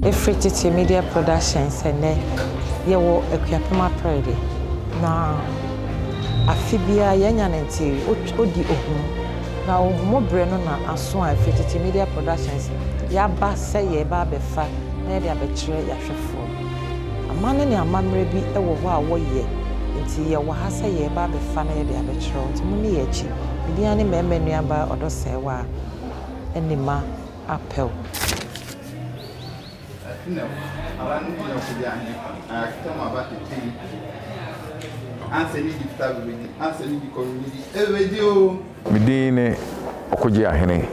Ɛfiri Tete Media Productions ɛnnɛ yɛwɔ Akuapem Aprɛde na afe biara yɛnya no nti odi ohum na ohum berɛ no na aso a ɛfiri Tete Media Productions yɛaba sɛ yɛreba abɛfa na yɛde abɛkyerɛ yɛahwɛfoɔ. Amanne ne amammerɛ bi wɔ hɔ a wɔyɛ nti yɛwɔ ha sɛ yɛreba abɛfa na yɛde abɛkyerɛ wo nti monni yɛn akyi. Me din ara ne Mmarima Nuabaa Ɔdɔsɛewa Anima Apɛw. Me din ne Ɔkogye Ahene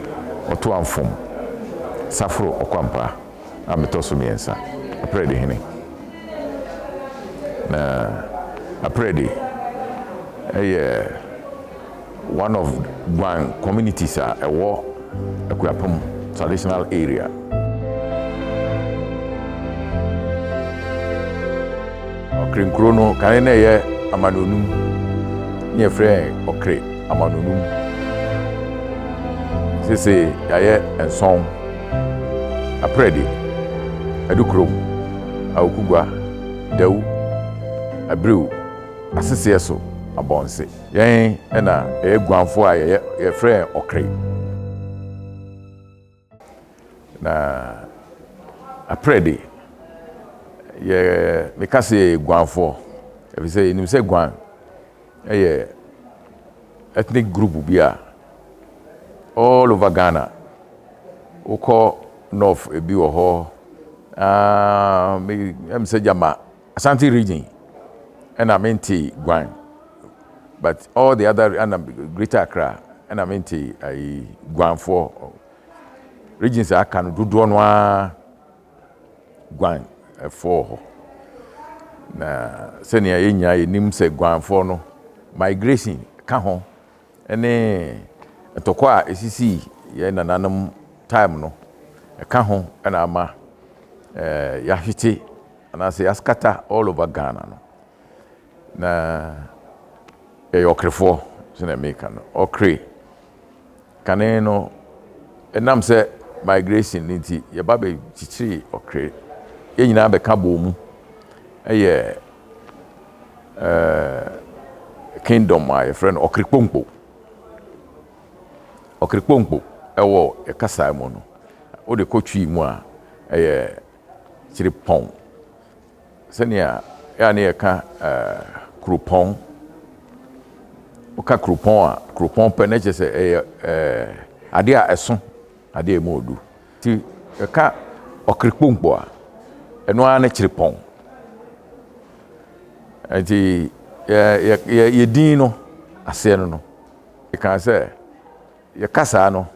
Ɔtoamfom Saforo Ɔkwampa a metɔ so miɛnsa, Aprɛde hene. Na Aprɛde yɛ one of Guan communities a ɛwɔ Akuapem traditional area. Ɔkre nkuro no, kane na ɛyɛ Amanonum, ne yɛfrɛ yɛn Ɔkre Amanonum. Sese yɛayɛ nsɔn, Aprɛde, Adukurom, Awokugua, Dawu, Abiriw, Aseseɛ so, Abɔnse. Yɛn na yɛyɛ guanfoɔ a yɛyɛ yɛfrɛ yɛn ɔkre. Na aprɛ de, yɛ meka sɛ yɛyɛ guanfoɔ ɛfiri sɛ yɛnim sɛ guan yɛ ethnic group bi a all over Ghana wokɔ north ebi wɔ hɔ ah, me ɛm sɛ gyama Ashanti region ɛna mente guan but all the other ɛna Greater Accra ɛna mente ayi guanfoɔ regions a aka no dodoɔ no ara guan ɛfoɔ hɔ na sɛnea yɛn nyinaa yɛnim sɛ guanfoɔ no migration ka ho ɛne ntɔkwa a ɛsisii yɛn nananom time no ɛka ho ɛna ama ɛɛ yɛahwete anaasɛ yɛaskata all over Ghana no na yɛyɛ ɔkrefoɔ sɛnea meka no ɔkre kane no ɛnam sɛ migration no nti yɛba bɛkyikyiri ɔkre yɛn nyinaa bɛka bɔɔ mu ɛyɛ ɛɛ kingdom a yɛfrɛ no ɔkre kponkpo ɔkre kponkpo ɛwɔ ɛkasa mu no wode kɔ twi mu a ɛyɛ Kyerepɔn, sɛnea ɛyɛ a na yɛka kuropɔn. Woka kuropɔn a, kuropɔn pɛ na kyerɛ sɛ ɛyɛ adeɛ a ɛso, adeɛ a ɛmu ɔdu. Nti yɛka ɔkerekponkpo a, ɛno ara ne kyerepɔn. Nti yɛ yɛ yɛ din no aseɛ no no, yɛkaa sɛ Yɛka saa no,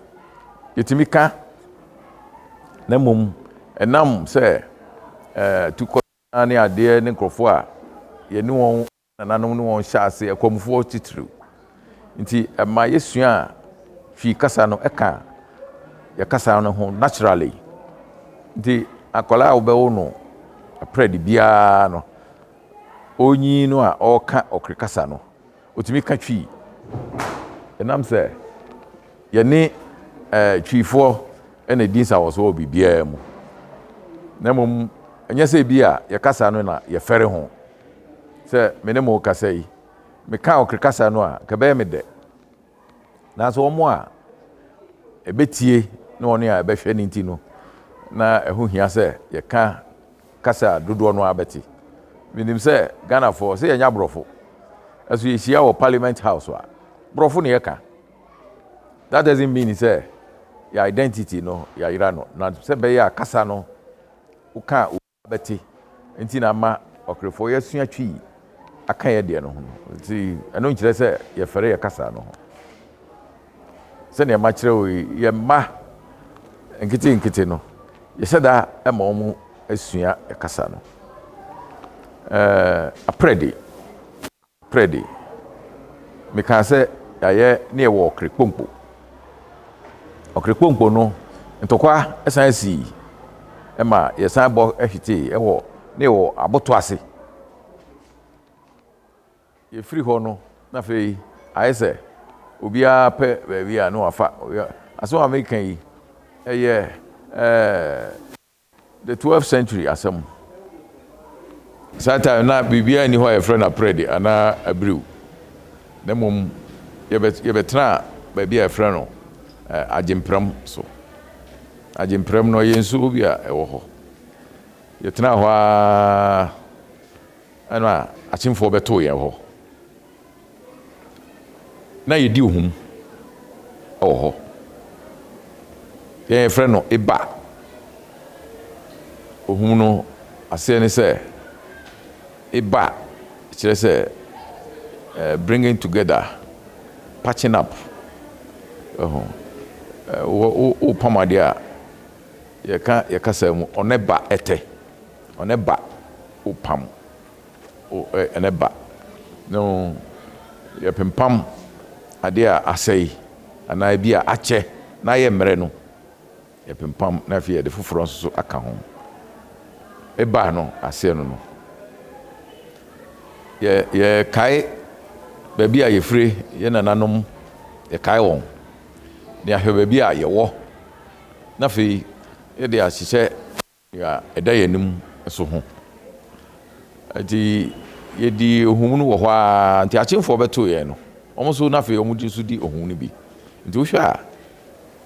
yɛtumi ka, na mmom ɛnam sɛ tukɔ ne adeɛ ne nkurɔfoɔ a yɛne wɔn nananom ne wɔn hyɛ ase, akwamufoɔ titiriw nti, ɛma yɛsua Twi kasa no ɛka yɛ kasa no ho naturally. Nti akwadaa a wobɛwo no aprɛde biara no, ɔnyin no a ɔreka ɔkre kasa no, Otumi ka Twi. Ɛnam sɛ yɛne Twifoɔ na ɛdi nsawɔsoɔ wɔ biribiara mu. Na mmom, ɛnyɛ sɛ ebi a yɛkasa no na yɛfɛre ho. Sɛ me ne mo rekasa yi, meka Ɔkre kasa no a, nka ɛbɛyɛ me dɛ. Nanso wɔn a ɛbɛtie ne wɔn a ɛbɛhwɛ no nti no, na ɛho hia sɛ yɛka kasa a dodoɔ no ara bɛte. Menim sɛ Ghanafoɔ, sɛ yɛnyɛ aborɔfo, ɛso yɛhyia wɔ Parliament House a, borɔfo na yɛka. That doesn't mean sɛ yɛ identity no yɛayera no, na sɛ bɛyɛ a kasa no woka a bɛte nti na ama ɔkrefoɔ yɛasua Twi aka yɛ deɛ no ho no. Nti ɛno nkyerɛ sɛ yɛfɛre yɛ kasa no ho. Sɛdeɛ makyerɛ wo yi, yɛn mma nketenkete no, yɛhyɛ da ma wɔn sua kasa no. Ɛɛ aprɛde, aprɛde. Mekaa sɛ yɛayɛ ne yɛwɔ ɔkre kponkpo. Ɔkre kponkpo no, ntɔkwa san sii ma yɛsan bɔ hwetee ɛwɔ ne yɛwɔ aboto ase. Yɛfiri hɔ no, na afei ayɛ sɛ obiara pɛ baabi a na wafa. Asɛm a meka yi, ɛyɛ ɛɛ. The 12th century asɛm. Saa time na biribiara nni hɔ a yɛfrɛ no aprɛde anaa abiriw, na mmom yɛbɛtenaa baabi a yɛfrɛ no Agyemprɛm so. Agyemprɛm no, ɛyɛ nsuo bi a ɛwɔ hɔ. Yɛtenaa hɔ ara ɛna akyemfoɔ bɛtoo yɛn hɔ. Na yɛdi ohum wɔ hɔ. Yɛn yɛfrɛ no eba. Ohum no aseɛ ne sɛ eba kyerɛ sɛ bringing together, patching up. Ɛho wopam adeɛ a yɛka yɛ kasa mu ɔne ba ɛtɛ ɔne ba wopam. O ɛ ɛnɛ ba no yɛpempam adeɛ a asɛe anaa ebi a akyɛ na ayɛ mmerɛ no, yɛpempam na afei yɛde foforɔ nso so aka ho. Eba no aseɛ no no, yɛ yɛkae baabi a yɛfire, yɛn nananom, yɛkae wɔn, na yɛahwɛ baabi a yɛwɔ, na afei yɛde ahyehyɛ Nea ɛda yɛn anim nso ho. Nti yɛdii ohum no wɔ hɔ ara, nti akyemfoɔ bɛtoo yɛn no, wɔn nso na afei wɔn nso di ohum no bi. Nti wohwɛ a,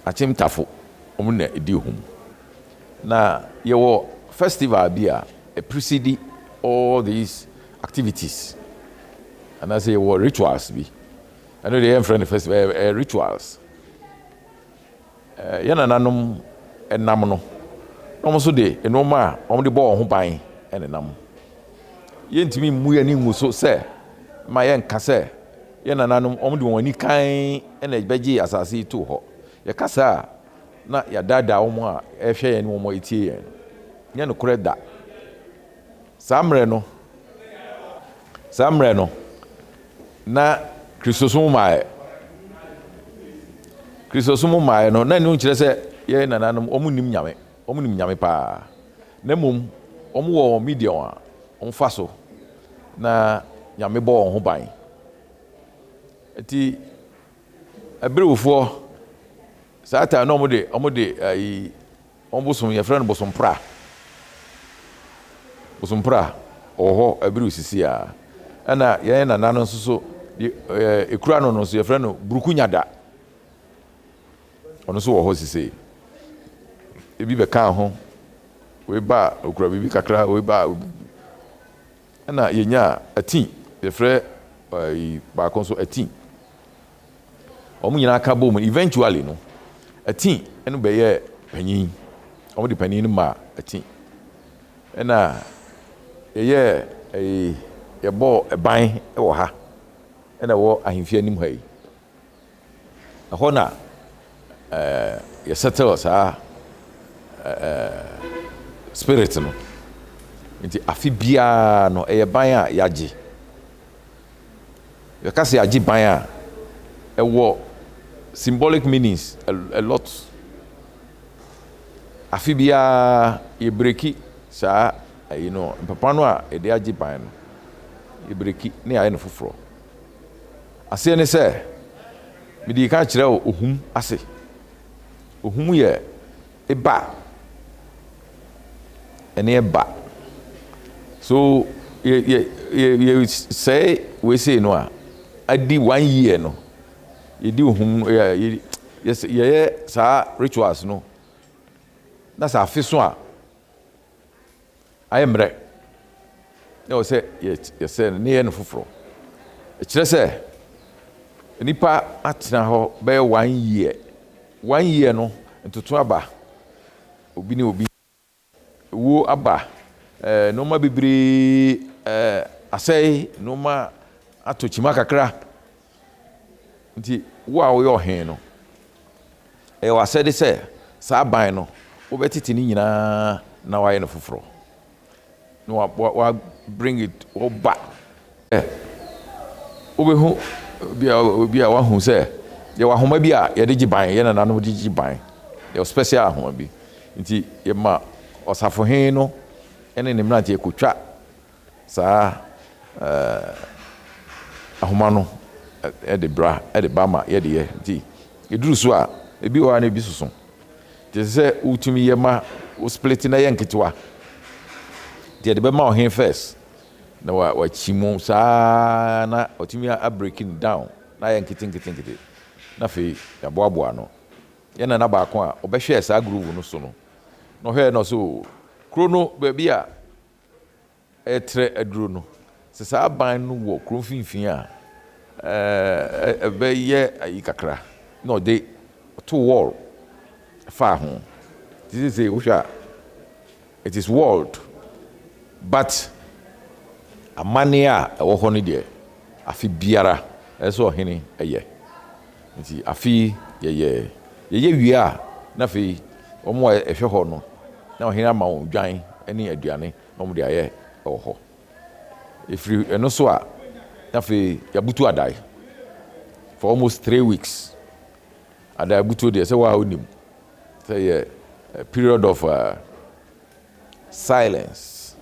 akyem tafo, wɔn na ɛdi ohum. Na yɛwɔ festival bi a ɛprecede all these activities, anaasɛ yɛwɔ rituals bi. Ɛno deɛ yɛmfrɛ no festival, ɛyɛ rituals. Yɛn nananom nam no, na wɔn nso de nneɛma a wɔde bɔ wɔn ho ban nenam. Yɛntumi mmu yɛn ani ngu so sɛ ma yɛnka sɛ yɛn nananom wɔde wɔn ani kann na ɛbɛgyee asase yi too hɔ. Yɛka saa a, na yɛadaadaa wɔn a ɛrehwɛ yɛn ne wɔn a ɛretie yɛn no. Nyɛ nokorɛ da. Saa mmerɛ no, saa mmerɛ no, na Kristosom mmaeɛ. Kristosom mmaeɛ no, na ɛno nkyerɛ sɛ yɛn nananom wɔn nnim Nyame. Wɔn nim Nyame paa. Na mmom wɔn wɔ wɔn medium a wɔn fa so na Nyame bɔ wɔn ho ban. Nti, Abirewofoɔ, saa time na wɔn de wɔn de ayi Wɔn bosom yɛfrɛ no bosompra. Bosompra ɔwɔ hɔ ɛbere osisi a. Ɛna yɛn nana no nso so ekura no no nso yɛfrɛ no burukunyada. Ɔno nso wɔ hɔ sisei. Ebi bɛka ho. Wei ba a okura biribi kakra, wei ba a ɛna yɛnya ati yɛfrɛ ɛyi baako nso ati. Wɔn nyinaa ka bom eventually no, Ati no bɛyɛɛ panyin. Wɔde panyin no maa Ati. Ɛna yɛyɛɛ ɛyi yɛbɔɔ ɛban wɔ ha ɛna ɛwɔ ahemfie anim ha yi. Ɛhɔ na ɛɛ yɛ settle saa ɛɛ spirit no. Nti afe biara no ɛyɛ ban a yɛagye. Yɛka sɛ yɛagye ban a, ɛwɔ symbolic meanings a lot. Afe biara yɛbreki saa ayi no, mpapa no a yɛde agye ban no, yɛbreki na yɛayɛ no foforɔ. Aseɛ ne sɛ, mede kan kyerɛ wo ohum ase. Ohum yɛ Eba. Ɛne ɛba. So yɛ yɛ yɛ yɛ sɛe wei sei no a, adi one year no, yɛdi ohum yɛ yɛ yɛyɛ saa rituals no, na sɛ afe so a, ayɛ mmerɛ na ɛwɔ sɛ yɛsɛe no na yɛyɛ no foforɔ. Ɛkyerɛ sɛ nnipa atena hɔ bɛyɛ one year. One year no ntoto aba, obi ne obi wuo aba, nneɛma bebree asɛe, nneɛma atɔ kyima kakra. Nti wo a woyɛ ɔhene no, Ɛyɛ w'asɛde sɛ saa ban no wobɛtete ne nyinaa na wayɛ no foforɔ. Na wa wa wa bring it woba. Wobɛhu bi a obi a wahu sɛ yɛwɔ ahoma bi a yɛde gye ban, yɛn nananom de gye ban. Yɛwɔ special ahoma bi. Nti yɛma ɔsafohene no ne ne mmeranteɛ kɔtwa Saa ahoma no de bra de ba ma yɛde yɛ nti ɛduru so a ebi wɔ hɔ a na ebi soso nti ɛsɛ sɛ wotumi yɛ ma wo split na ɛyɛ nketewa. Nti yɛde bɛma ɔhene first na wakyi mu saa na ɔtumi a breaking down na ayɛ nketenkete na afei yɛaboaboa ano. Yɛn nana baako a ɔbɛhwɛɛ saa groove no so no, na ɔhwɛɛ na ɔsɛ o, kuro no baabi a ɛretrɛ aduro no, sɛ saa ban no wɔ kuro mfimfini a, ɛbɛyɛ ayi kakra. Na ɔde ɔto wall faa ho. Nti seesei wohwɛ a, it is walled but amanneɛ a ɛwɔ hɔ no deɛ, afe biara ɛsɛ sɛ ɔhene yɛ. Nti afe yi yɛyɛɛ. Yɛyɛ wie a, na afei wɔn a ɛhwɛ hɔ no, na ɔhene ama wɔn dwan ne aduane na wɔde ayɛ wɔ hɔ. Ɛfiri ɛno so a, na afei yɛabutu adae for almost 3 weeks. Adae abutuo deɛ, sɛ wo a wonim sɛ yɛ period of silence.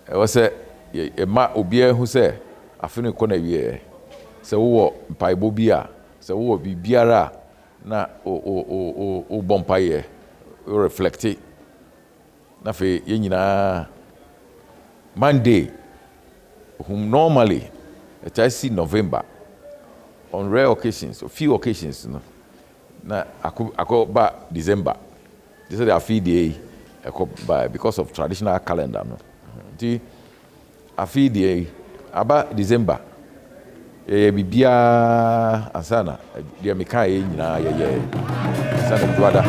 Ɛwɔ sɛ yɛma obiara hu sɛ afe no rekɔ n'awieɛ. Sɛ wowɔ mpaebɔ bi a, sɛ wowɔ biribiara a na wobɔ mpaeɛ, wo reflect. Na afei yɛn nyinaa Monday, whom normally ɛtaa si November, on rare occasions, or few occasions no, na akɔ akɔba December. Te sɛ deɛ afe yi deɛ yi ɛkɔ ba because of traditional calendar no. Nti afe yi deɛ yi aba December, yɛyɛ biribiara ansa na deɛ mekaeɛ nyinaa yɛyɛɛ ansa na Dwoada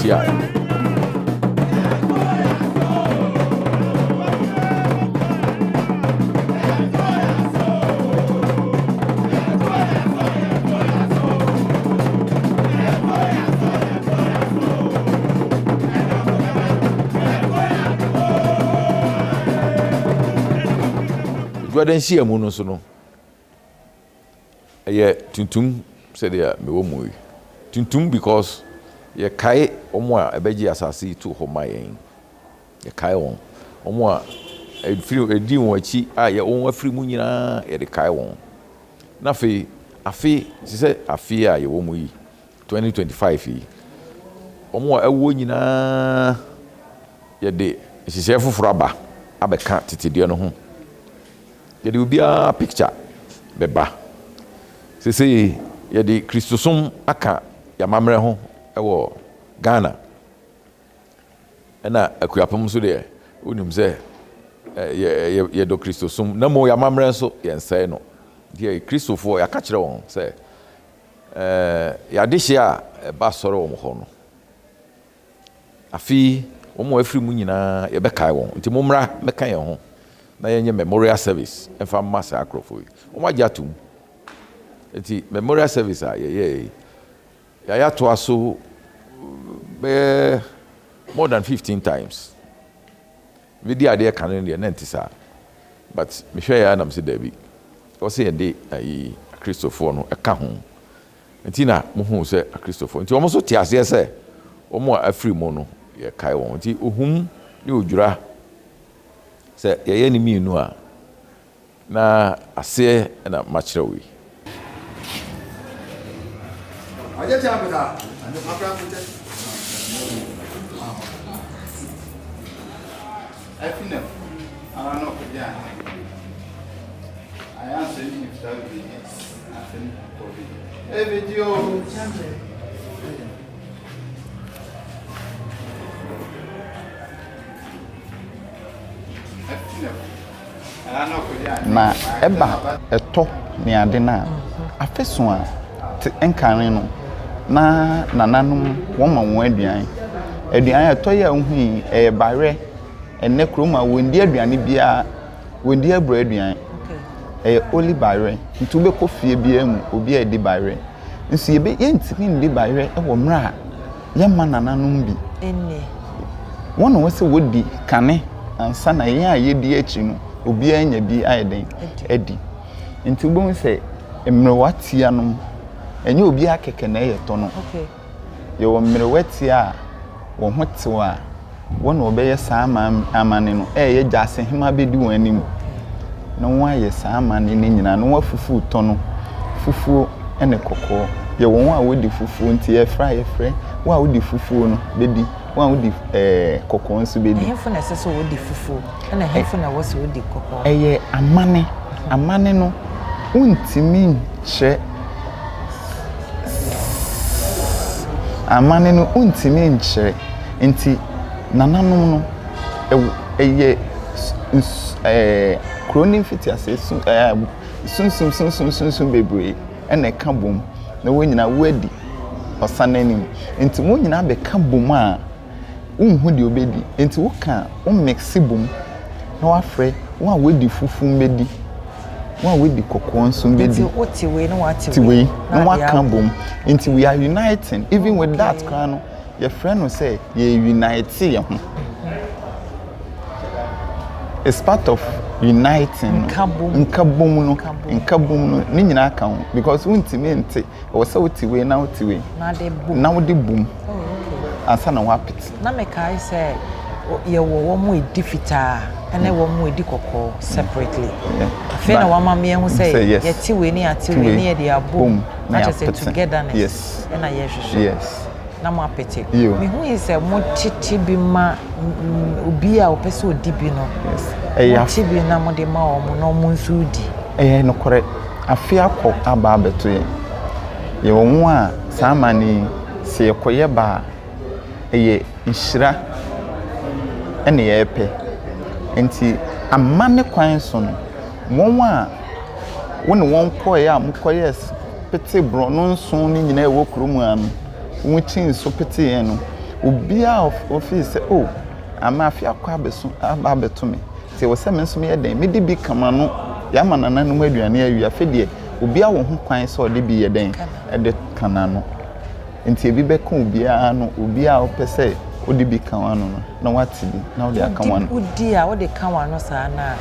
hyiaeɛ. Dwoada nhyiamu no nso no, ɛyɛ tuntum sɛdeɛ mewɔ mu yi. Tuntum because yɛkae wɔn a ɛbɛgye asase yi too hɔ ma yɛn. Yɛkae wɔn. Wɔn a ɛfiri ɛdi wɔn akyi a yɛ wɔn afiri mu nyinaa yɛde kae wɔn. Na afei afe te sɛ afe a yɛwɔ mu yi, 2025 yi, wɔn a ɛwɔ nyinaa yɛde nhyehyɛeɛ foforɔ aba abɛka tetedeɛ no ho. Yɛde obiara picture bɛba. Seesei yɛde Kristosom aka yɛn amammerɛ ho wɔ Ghana. Ɛna Akuapem nso deɛ, wonim sɛ yɛdɔ Kristosom, na mmom yɛn amammerɛ nso yɛnsɛe no. Nti yɛyɛ Kristofoɔ, yɛaka kyerɛ wɔn sɛ yɛn adehyeɛ a ɛba asɔre wɔn hɔ no, afe yi wɔn a wɔafiri mu nyinaa yɛbɛkae wɔn. Nti mommra mmɛka yɛn ho na yɛnyɛ memorial service mfa mma saa nkurɔfoɔ yi. Wɔagye atom. Nti memorial service a yɛyɛɛ yi, yɛayɛ atoa so bɛyɛ more than 15 times. Medi adeɛ kane no deɛ na ɛnte saa. But mehwɛ yɛ a na mese daabi. Ɛwɔ sɛ yɛde ayi Akristofoɔ no ɛka ho. Nti na mohuu sɛ Akristofoɔ. Nti wɔn nso te aseɛ sɛ wɔn a afiri mu no yɛkae wɔn. Nti ohum ne odwira sɛ yɛyɛ ne mmienu a na aseɛ na makyerɛ wo yi. Na ɛba ɛtɔ ne ade no a, afe so a, te nkane no, na nananom wɔma wɔn aduan. Aduan a ɛtɔ yi a wohu yi, ɛyɛ bayerɛ. Ɛnnɛ kurom a wɔndi aduane biara, wɔndi aburo aduan. Ɛyɛ only bayerɛ. Nti wobɛkɔ fie biara mu, obiara redi bayerɛ. Nso yɛbɛ yɛntumi ndi bayerɛ wɔ mmerɛ a yɛmma nananom bi. Nni. Wɔn na wɔsɛ wɔdi kane ansa na yɛn a yɛdi akyi no, obiara anya bi ayɛ dɛn? Adi. Nti wobɛhu sɛ mmerewa tia nom, ɛnyɛ obiara kɛkɛ na ɛyɛ tɔ no. Yɛwɔ mmerewa tia a wɔn ho tew a, wɔn na wɔbɛyɛ saa amanne no, ɛreyɛ gyasehema bɛdi wɔn anim na wɔayɛ saa amanne no nyinaa na wɔafufuo tɔ no, fufuo ne kɔkɔɔ. Yɛwɔ wɔn a wɔdi fufuo nti yɛfrɛ a yɛfrɛ wɔn a wɔdi fufuo no bɛdi, wɔn a wɔdi ɛɛ kɔkɔɔ nso bɛdi. Ɛhefo na ɛsɛ sɛ wɔdi fufuo ɛna ɛhefo na ɛwɔ sɛ wɔdi kɔkɔɔ? Ɛyɛ amanne. Amanne no wontumi nkyerɛ amanne no wontumi nkyerɛ nti nananom no ɛwɔ ɛyɛ ns ɛɛ kuro no mfitiaseɛ su ɛɛ sunsum sunsum sunsum bebree na ɛka bom na wɔn nyinaa wɔadi ɔsa no anim. Nti wɔn nyinaa bɛka bom a, wonhu deɛ wobɛdi. Nti woka a, wo mix bom na wafrɛ wɔn a wɔadi fufuo mmɛdi, wɔn a wɔadi kɔkɔɔ nso mmɛdi. Nti wote wei na wate wei na waka bom. Nti we are uniting. Even with that koraa no, yɛfrɛ no sɛ yɛ unite yɛn ho. It's part of uniting no. Nkabom no. Nkabom no. Ne nyinaa ka ho. Because wontumi nte. Ɛwɔ sɛ wote wei na wote wei. Na wode bom. Oh, Ansa na woapete. Na mekae sɛ yɛwɔ wɔn a ɛdi fitaa ɛne wɔn a ɛdi kɔkɔɔ separately. Afei na wama me ahu sɛ yɛte wei ne yɛate wei ne yɛde abom. Na kyerɛ sɛ togetherness ɛna yɛhwehwɛ. Yes. na moapete. Mihui sɛ motete bi ma obi a ɔpɛ sɛ odi bi no. Mote bi na mode ma wɔn na wɔn nso di. Ɛyɛ nokorɛ, afe akɔ aba abɛto yɛn. Yɛwɔ wɔn a saa amanne yi, sɛ yɛkɔyɛ ba a, ɛyɛ nhyira na yɛrepɛ. Enti amanne kwan so no, wɔn a wo ne wɔn kɔeɛ a mokɔyɛɛ petee borɔno nson no nyinaa a ɛwɔ kurom ha no, wɔkyinii so peteeɛ no, obiara a ɔfii sɛ, o, ama afe akɔ abɛso aba abɛto me, nti ɛwɔ sɛ me nso meyɛ dɛn? Mede bi ka m'ano. Yɛama nananom aduane awie, afei deɛ obiara wɔ ho kwan sɛ ɔde bi yɛ dɛn? Ɛde ka n'ano. Nti ebi bɛka obiara ano, obiara a ɔpɛ sɛ ɔde bi ka w'ano no, na wate bi na wode aka w'ano. Wodi a wode ka w'ano saa no a,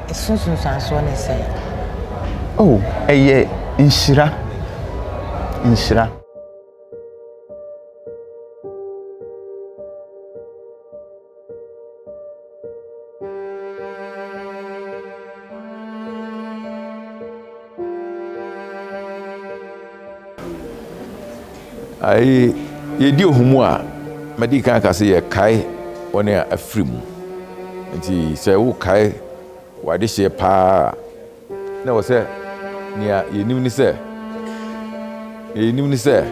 ɛso nsunsuansoɔ ne sɛn? Oh, ɛyɛ nhyira, nhyira. Ayi, yɛdi ohumu a, madi kan aka sɛ yɛkae wɔn a afiri mu. Nti sɛ wokae w'adehyeɛ paa a, na ɛwɔ sɛ nea yɛnim ne sɛ, nea yɛnim ne sɛ,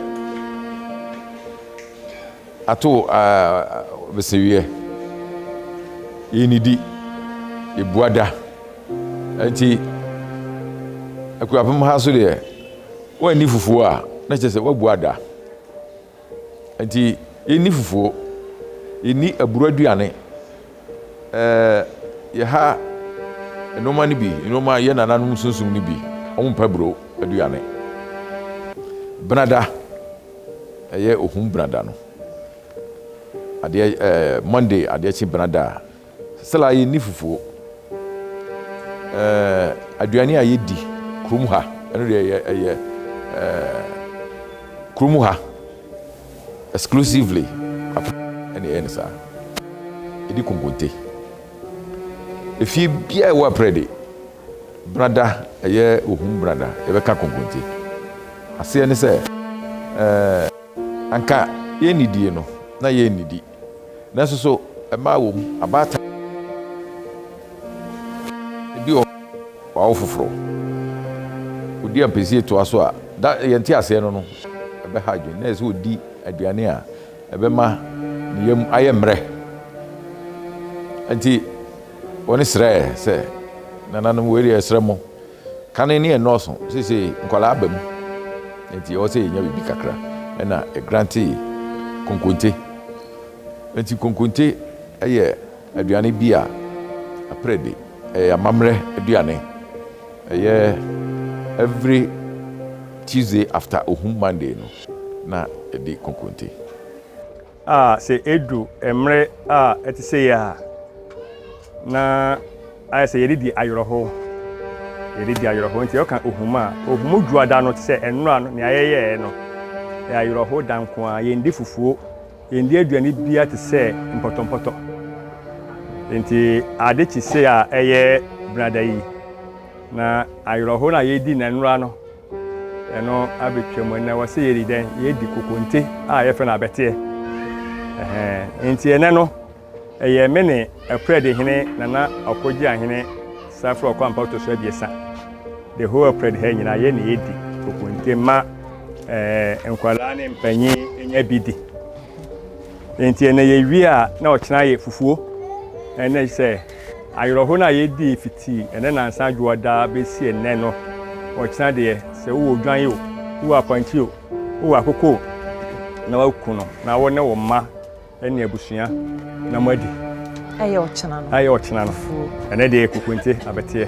ato bɛsɛwiɛ, yɛnnidi, yɛbua da. Nti Akuapem ha nso deɛ, woanni fufuo a, na kyerɛ sɛ woabu ada. Nti yɛnni fufuo, yɛnni aburo aduane. Ɛɛ yɛha nneɛma no bi, nneɛma yɛ nananom sunsum no bi, wɔmpɛ aburo aduane. Benada, ɛyɛ ohum benada no, adeɛ ɛɛ Monday adeɛ kye benada a, Sɛla yɛnni fufuo. Ɛɛ aduane a yɛdi kurom ha, ɛno deɛ ɛyɛ ɛyɛ ɛɛ kurom ha exclusively ɛna ɛyɛ ne saa. Yɛdi konkonte. Efie biara ɛwɔ aprɛ de, brada ɛyɛ ohum brada yɛbɛka konkonte. Aseɛ ne sɛ ɛɛ anka yɛnnidie no na yɛnnidi. Nanso so mmaa wom? Abaatan bi wɔ hɔ a wawo foforo. Odi ampesie toa so a, da yɛn nteaseɛ no no, ɛbɛha adwene. Na ɛsɛ sɛ odi aduane a ɛbɛma ne yam ayɛ mmerɛ. Nti wɔn srɛɛ sɛ, nananom wei deɛ yɛsrɛ mo, kane ne ɛnnɔɔso, seesei nkwadaa aba mu, nti ɛwɔ sɛ yɛnya biribi kakra. Ɛna ɛgrantee konkonte. Nti konkonte yɛ aduane bi a aprɛ de, ɛyɛ amammerɛ aduane. Ɛyɛ every Tuesday after Ohum Monday no na yɛdi konkonte. A Sɛ edu mmere a ɛte sei a, na ayɛ sɛ yɛde di awerɛhow. Yɛde di awerɛhow. Nti yɛka ohum a, ohum dwoada no te sɛ nnora no, nea yɛyɛɛ no, ɛyɛ awerɛhow da nko ara. Yɛndi fufuo, yɛndi aduane biara te sɛ mpɔtɔmpɔtɔ. Nti ade kye sei a ɛyɛ benada yi, na awerɛhow no a yɛdi no nnora no. Ɛno abɛtwa mu. Ɛnnɛ wɔse yɛdi dɛn? Yɛdi kokonte a yɛfrɛ no abɛteɛ. Ɛhɛn. Nti ɛnnɛ no, ɛyɛ me ne Aprɛde hene Nana Ɔkogyeahene Safra Ɔkwampa ɔtɔ so abiɛsa. The whole Aprɛde ha nyinaa yɛn na yɛdi kokonte ma ɛɛ nkwadaa ne mpanyin nya bi di. Nti ɛnnɛ yɛwie a na ɔkyena yɛ fufuo. Ɛnɛ sɛ Awerɛhow no a yedii fiti ɛnnɛ nnansa dwoɔda besi ɛnnɛ no, ɔkyena deɛ, sɛ wowɔ odwan o, wowɔ apɔnkye o, wowɔ akokɔ o, na woaku no, na wo ne wo mma ne abusua na moadi. Ɛyɛ ɔkyena no. Ɛyɛ ɔkyena no. Fufuo. Ɛnɛ deɛ kokonte abɛteɛ.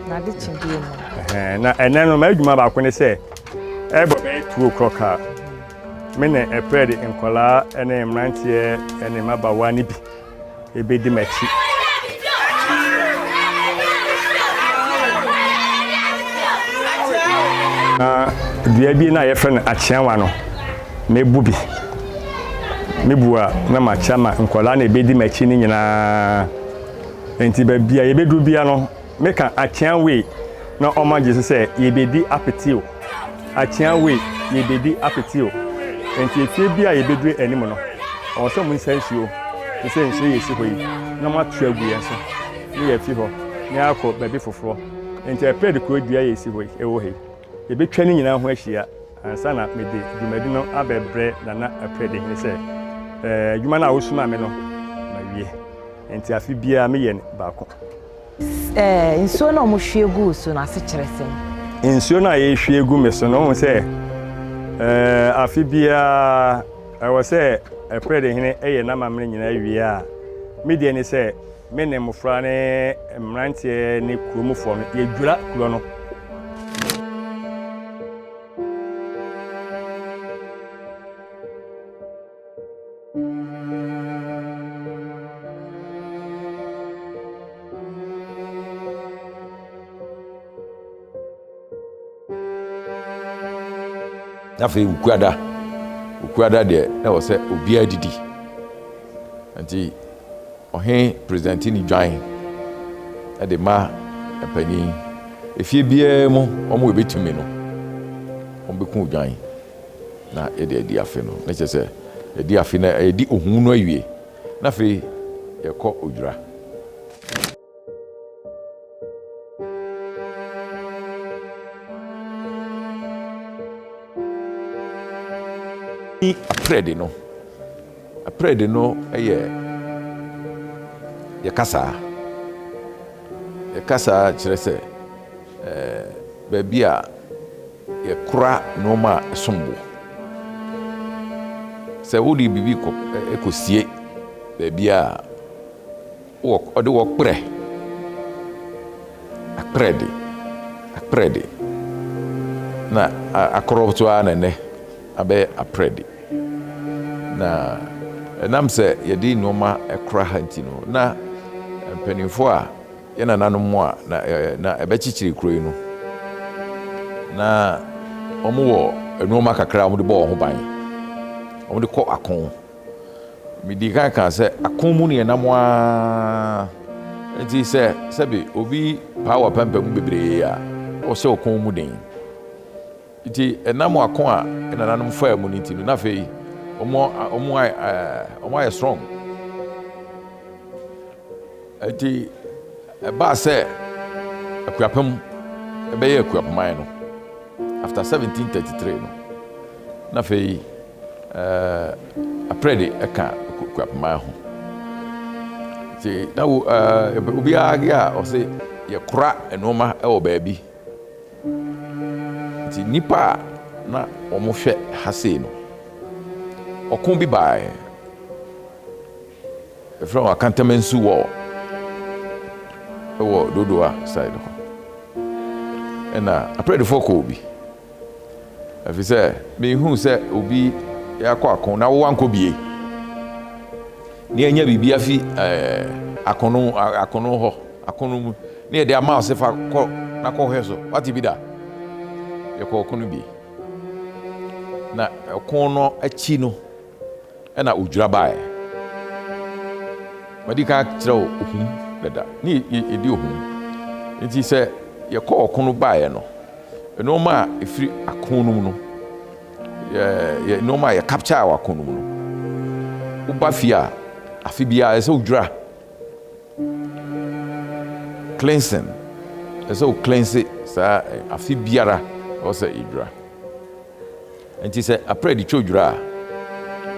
Na ade kye bie mu. Ɛhɛn, na ɛnɛ no m'adwuma baako ne sɛ, ɛbɔ bɛyɛ 2 o'clock a, me ne ɛprɛde nkwadaa ne mmeranteɛ ne mmabaawa no bi bɛdi m'akyi. Na dua bi no a yɛfrɛ no akyeawa no, mɛbu bi. Mebu a na makyɛ ama nkwadaa na ɛbɛdi m'akyi no nyinaa. Nti baabi a yɛbɛduru bia no, Meka akyea wei na ɔma gye so sɛ yɛbɛdi apete o, akyea wei yɛbɛdi apete o. Enti efie bi a yɛbɛduru anim no, ɔwɔ sɛ wɔn nsa nsuo te sɛ nsuo yɛsi hɔ yi na wɔato agu yɛn so na yɛafi hɔ na yɛakɔ baabi foforɔ. Enti ɛpɛ de kuro dua yɛsi hɔ yi, ɛwɔ ha yi, yɛbɛtwa ne nyinaa ho ahyia ansa na mede dwumadi no abɛbrɛ Nana Aprɛdehene sɛ ɛɛ adwuma no a wosomaa me no mawie. Enti afe biara meyɛ no baako. Ɛɛ, nsuo no a wɔhwie guu so no ase kyerɛ sɛn? Nsuo no a yɛhwie gu me so no, wohu sɛ ɛɛ, afe biara ɛwɔ sɛ Ɛprɛdehene yɛ n'amammerɛ nyinaa wie a, me deɛ ne sɛ me ne mmofra ne mmeranteɛ ne kuromfoɔ no yɛdwira kuro no. Na afei Wukuada, Wukuada deɛ na ɛwɔ sɛ obiara didi. Nti ɔhe presidenti ne dwan de ma mpanyin. Efie biara mu wɔn a ebetumi no, wɔbɛku dwan. Na yɛde adi afe no, na kyerɛ sɛ yɛadi afe no, yɛadi ohuu no awie, na afei yɛkɔ odwira. Aprɛde no, aprɛde no yɛ yɛ kasaa. Yɛ kasaa kyerɛ sɛ ɛɛ baabi a. Yɛkora nneɛma a ɛsom bo. Sɛ wode biribi kɔ kɔsie baabi a, wɔ ɔde wɔ kprɛ, akprɛ de, akprɛ de, na akorɔ so ara na ɛnɛ abɛyɛ aprɛ de. Na ɛnam sɛ yɛde nneɛma kora ha nti no, na mpanimfoɔ a Yɛn nananom a na na ɛbɛkyekyere kuro yi no, na wɔwɔ nneɛma kakra a wɔde bɔ wɔn ho ban. Wɔde kɔ ako. Medi kan kaa sɛ ako mu ne yɛnam ara. Nti sɛ sɛbe obi paa wɔ apampam mu bebree a, na ɔhyɛ ɔko mu den. Nti ɛnam ako a yɛn nananom faa mu no nti no, na afei wɔn wɔn wɔn ayɛ strong. Enti ɛbaa sɛ Akuapem bɛyɛɛ Akuapeman no, after 1733 no, na afei eh, Aprɛde ka Akuapeman ho. Nti na wo eh, obiara yɛ a ɔse yɛkora nneɛma wɔ baabi. Nti nnipa a na wɔhwɛ ha sei no, ɔko bi baeɛ. Yɛfrɛ wɔn Akantamansu wɔ wɔ Dodowa side hɔ. Ɛna Aprɛdefoɔ kɔɔ bi. Ɛfiri sɛ mehu sɛ obi akɔ ako na wo wankɔ bie. Ne yɛanya biribi afi ɛɛ akono akono hɔ akono mu ne yɛde ama ɔse fa kɔ na kɔhwɛ so. Wate bi da? Yɛkɔ ɔko no bi. Na ɔko no akyi no Ɛna odwira baeɛ. Madi kan akyerɛ wo ohum dada. Ne yɛdi ohum. Nti sɛ yɛkɔ ɔko no baeɛ no, Nnoɔma a ɛfiri ako no mu no, yɛ, yɛ nnoɔma a yɛ capture wɔ ako no mu no, woba fie a, afe biara ɛsɛ sɛ wodwira. Cleansing, ɛsɛ sɛ wo cleanse saa afe biara ɛwɔ sɛ yɛdwira. Nti sɛ aprɛ de twa odwira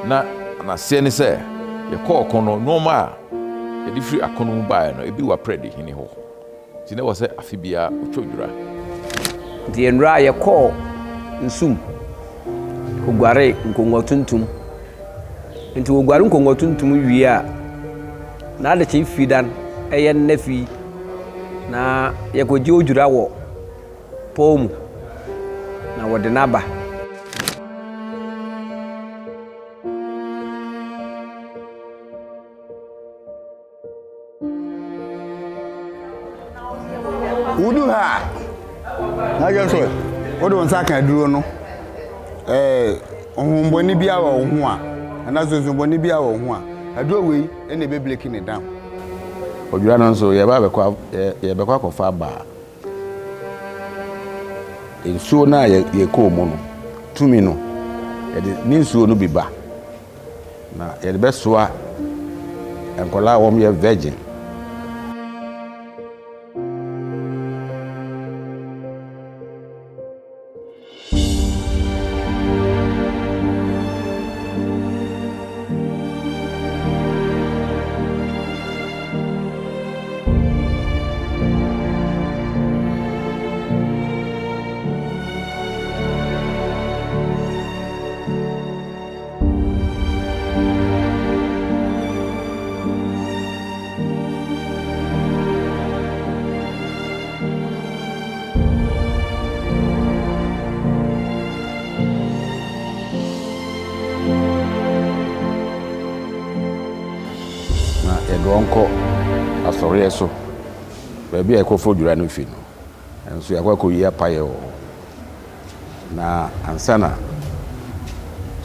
a, na n'aseɛ ne sɛ yɛkɔ ɔko no, nnoɔma a yɛde firi ako no mu baeɛ no, ebi wɔ aprɛ de hene hɔ. Nti na ɛwɔ sɛ afe biara ɔtwa odwira. Nti nnora yɛkɔɔ nsu mu kɔguaree nkongua tuntum. Nti wɔguare nkongua tuntum wie a, n'adekyee fida no ɛyɛ nnɛ fi na yɛkɔgye odwira wɔ pɔw mu na wɔde no aba. Wodu ha a, na kyerɛ sɛ wode wo nsa ka aduro no. Ɛɛ honhommɔne biara wɔ wo ho a, anaa sunsum biara wɔ wo ho a, aduro wei na ɛbɛbreki ne down. Odwira no nso, yɛba abɛkɔ yɛbɛkɔ akɔfa aba a, nsuo no a yɛkɔɔ mu no, tumi no, yɛde ne nsuo no bi ba. Na yɛde bɛsoa nkwadaa a wɔyɛ virgin. Na yɛde wɔn kɔ asɔreɛ so, baabi a yɛkɔfa odwira no fi no, nso yɛakɔ akɔyi apaeɛ wɔ hɔ. Na ansa na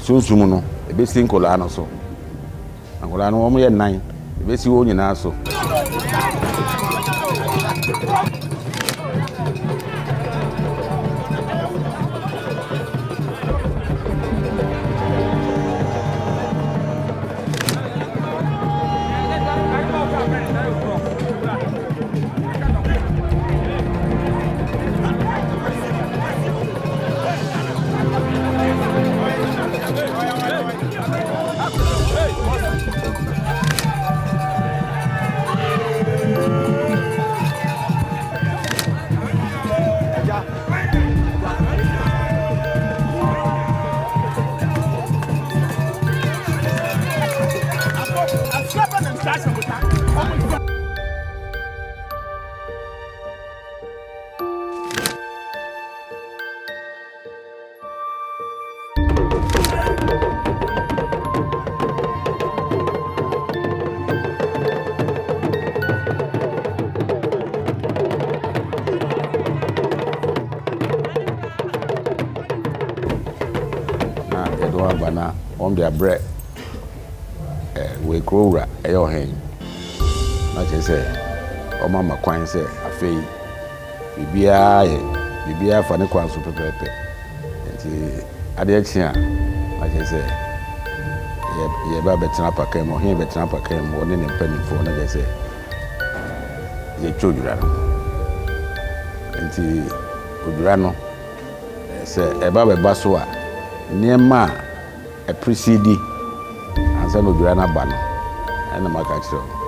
sunsum no ebesi nkwadaa no so. Nkwadaa no wɔyɛ nnan, ebesi wɔn nyinaa so. Na yɛde wɔn aba na wɔn de abrɛ eh, wei kuro wura ɛyɛ ɔhen na kyerɛ sɛ wɔn ama kwan sɛ afei Biribiara yɛ, biribiara fa ne kwan so pɛpɛɛpɛ. Nti adeɛ kye a, na kyerɛ sɛ yɛ, yɛba bɛtena apakan mu, ɔhene bɛtena apakan mu, ɔne ne mpanimfoɔ, na kyerɛ sɛ yɛtwa odwira no. Nti odwira no, sɛ ɛba bɛba so a, nneɛma a ɛpresidi ansa na odwira no aba no, ɛna maka akyerɛ wo.